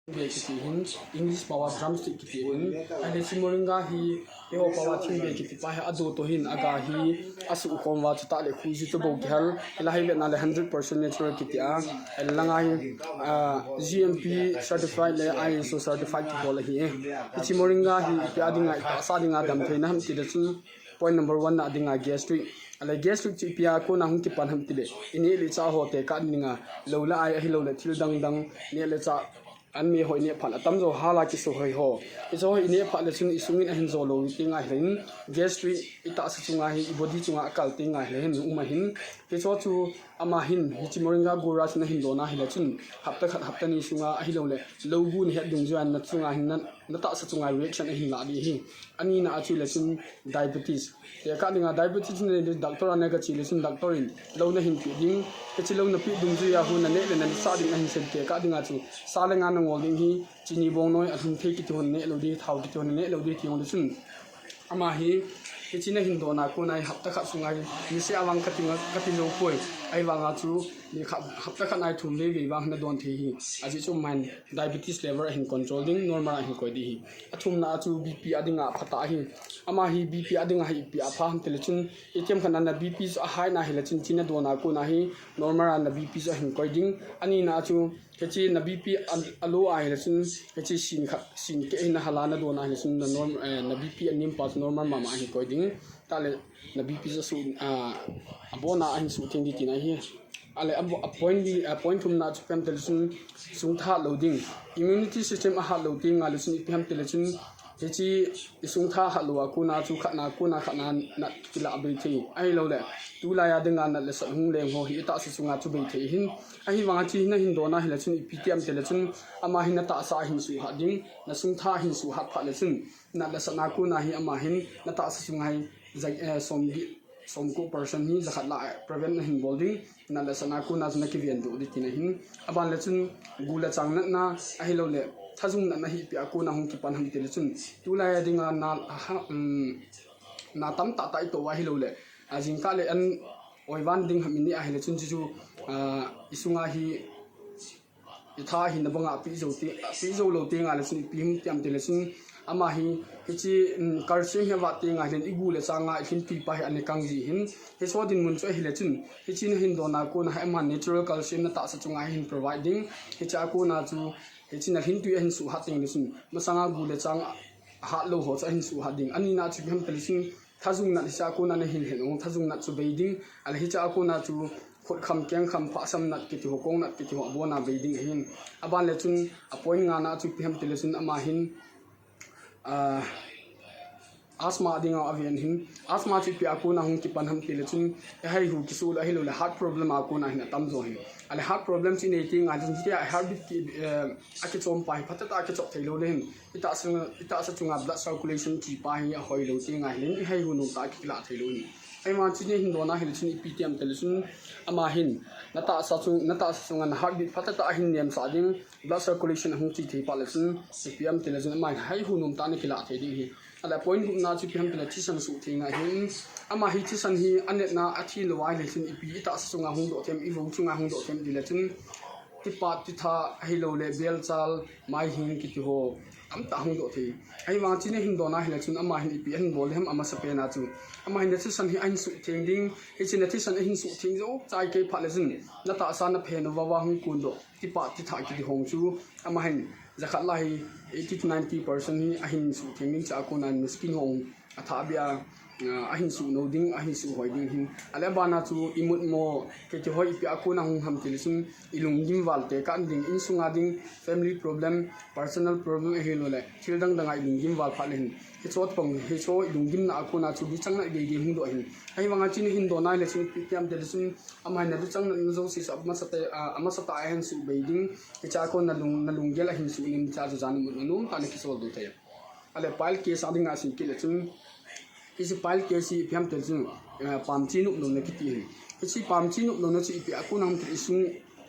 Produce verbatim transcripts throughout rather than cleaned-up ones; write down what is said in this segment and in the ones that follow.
Thingbei kiti hin, English pao a drumstick kiti hin. Ahile hiche moringa hi, eiho pao a thingbei kiti pa hi ado toh hin, aga hi, asuh khom uva chutah le khuji toh bou kihal. Hilai hi vetna le hundred percent natural kiti a. Ahile langa hi, ah, G M P certified le I S O certified kibol ahi e. Hiche moringa hi, ipi a dinga, itahsa dinga damtheina ham tile chun, point number one na dinga gastric. Ahile gastric chu ipi a kona hung kipan ham tile, ineh le chah ho tekah dinga, lou le ai ahilou le thil dang dang, neh le chah an mi hoi neh phat atamjo hala kiso hoi ho. Hicho hi ineh phat le chun isungin ahin jo lou teng ahile hin, gastric itahsa chunga hi, ibody chunga akal teng ahile hin, um ahin. Hicho chu ama hin, hiche moringa gu ra chu nahin don ahile chun, hapta khat, hapta ni sunga ahilou le, lou gu nahet dungjuiya nachunga hin, na, natahsa chunga reaction ahin lah ding ahi. Anina a chu le chun diabetes. Tekah dinga diabetes nei le doctor a naga che le chun doctor in lou nahin peh ding. Hiche lou napeh dungjuiya hu naneh le nasah ding ahin sei tekah dinga chu sa le nga nangol ding ahi, chini bongnoi alhum thei kiti ho naneh lou ding, thao kiti ho naneh lou ding ti jong le chun. Ama hi, hiche nahin don a kona hi hapta khat sunga hi, niseh a vang kati nga, kati jou poi. Ahivanga chu, ni khat, hapta khat a hi thum vei vei vang nadon thei ahi. Ajeh chu ama hin diabetes level ahin control ding, normal ahin koi ding ahi. Athumna a chu B P a dinga phatah ahi. Ama hi B P a dinga hi ipi a pha ham tile chun, itiham khat na na B P chu a high na hile chun, hiche nadon a kona hi normal a na B P chu ahin koi ding. Anina a chu, hiche na B P a, a low ahile chun, hiche sin khat, sin keh hin nahal a nadon ahile chun, na norm-, eh, na B P anem pa chu normal mama ahin koi ding. Tah le na B P chu asuh, ah, abon a ahin suh theng ding tina ahi. Ahile, a, a point li, a point thumna chu ipi ham tile chun, sungtha hat lou ding. Immunity system ahat lou teng ahile chun, ipi ham tile chun, hiche isungtha hat lou a kona chu khatna kona khatna nat kilah bei thei. Ahilou le, tulai a dinga nat le sat hung leng ho hi itahsa chunga chu bei thei ahin. Ahivanga hiche nahin don ahile chun, ipi ti ham tile chun, ama hin natahsa ahin suhat ding, nasungtha ahin suhat phat le chun, nat le sat na kona hi ama hin natahsa chunga hi, ja-, eh, som gi-, som ko percent hi jakhat lah, eh, prevent nahin bol ding, nat le sat na kona chu nakiven doh ding tina ahin. Aban le chun gu le chang natna, ahilou le thajung natna hi ipi a kona hung kipan ham tile chun, tulai a dinga na, ha, um, na tamtah tah itoh ahilou le, a jingkah le an oivan ding ham ineh ahile chun chuchu, ah, isunga hi itha ahin na banga peh jou te, peh jou lou teng ahile chun ipi ham ti ham tile chun, ama hi, hiche, um, calcium hi avat teng ahile igu le chang a ilhin tui pa hi ana kang ji ahin. Hicho dinmun chu ahile chun, hiche nahin don a kona hi ama natural calcium natahsa chunga hi ahin provide ding. Hiche a kona chu, hiche nalhin tui ahin suhat teng le chun, masanga gu le chang ahat lou ho chu ahin suhat ding. Anina chu ipi ham tile chun, thajung nat hiche a kona nahin het u, thajung nat chu bei ding. Ahile hiche a kona chu khut kham, keng kham, phah sam nat kiti ho, kong nat kiti ho abon a bei ding ahin. Aban le chun a point nga na chu ipi ham tile chun ama hin, ah, asthma dinga aven ahin. Asthma chu ipi a kona hung kipan ham tile chun, ihaihu kisu le ahilou le heart problem a kona hin atamjo ahin. Ahile heart problem chu inei teng ahile chun, hitia heartbeat ki, eh, akichom pa hi phatah a kichop thei lou le hin. Itahsa, itahsa chunga blood circulation ti pa hi ahoi lou teng ahile, ihaihu nomtah a kilah thei lou ahin. Ahivang hiche nahin don ahile chun ipi ti ham tile chun, ama hin natahsa chung, natahsa chunga na heartbeat phatah a ahin nemsah ding, blood circulation ahung che thei phat le chun, ipi ham tile chun ama hin haihu nomtah a ana kilah thei ding ahi. Ahile point gupna chu ipi ham tile thisan suhthengna ahin. Ama hi thisan hi anetna athi lou ahile chun ipi itahsa chunga hung doh them, ivung chunga hung doh them tile chun, tipat titha ahilou le belchal, maihing kiti ho tamtah hung doh thei. Ahivang hiche nahin don ahile chun ama hin ipi ahin bol ding ham amasapen a chu, ama hin nathisan hi ahin suhtheng ding. Hiche nathisan ahin suhtheng jou chai kei phat le chun, natahsa naphen uva uva hung kondoh, tipat titha kiti ho chu, ama hin jakhat lah hi eighty to ninety percent hi ahin suhtheng ding, chua kona na skin ho athah beh a, ah, ahin suhnou ding, ahin suhhoi ding ahin. Ahile abana chu imut mo, kiti ho ipi a kona hung ham tile chun, ilunggim val tekah ding, insunga ding, family problem, personal problem ahilou le thil dang danga ilunggim val phat le hin, hicho pang, hicho ilunggimna a kona chu luchang nat gei gei hung doh ahin. Ahivanga hiche nahin don ahile chun ipi ti ham tile chun, ama hin naluchang natna jouse chu amasatah, ah, amasatah a ahin suhbei ding. Hiche a kona nalung, nalunggel ahin suhnem chua chu jan imut nomtah a nakisol doh thei. Ahile piles case a dinga sei kit le chun, hiche piles case hi ipi ham tile chun, eh, pamchi nop louna kiti ahin. Hiche pamchi nop louna chu ipi a kona ham tile isung,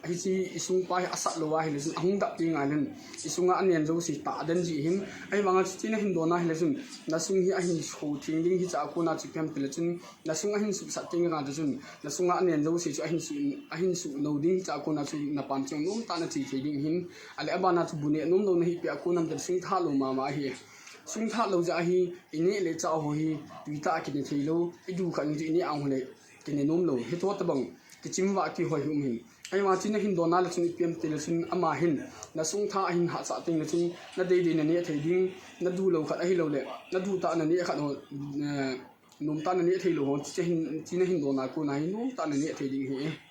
Hiche isungpa hi asat lou ahile chun ahung dap teng ahile chun isunga anen jouse tah den ji ahin. Ahivanga chu hiche nahin don ahile chun nasung hi ahin so theng ding, hiche a kona chu ipi ham itile chun nasung ahin suhsat teng ahile chun nasunga anen jouse chu ahin suh, ahin suh nou ding, hiche a kona chu napancheng nomtah nache thei ding ahin. Ahile abana chu bu neh nom lou nahi ipi a kon ham itile sungthat lou mama ahi. Sungthat lou jeh ahi, ineh le chah ho hi tuitah a kine thei lou, idu khat in chu ineh ang hole kine nom lou, hiche tobang kichim vah kihoi hi um ahin. Ahivang hiche nahin don ahile chun ipi ham itile chun ama hin nasungthat ahin hahsah tengle chun nadei dei naneh thei ding, nadu lou khat ahiloule nadu tah naneh khat ho, eh, nomtah naneh thei lou ho, hiche hin, hiche nahin don a kona hi nomtah naneh thei ding ahi.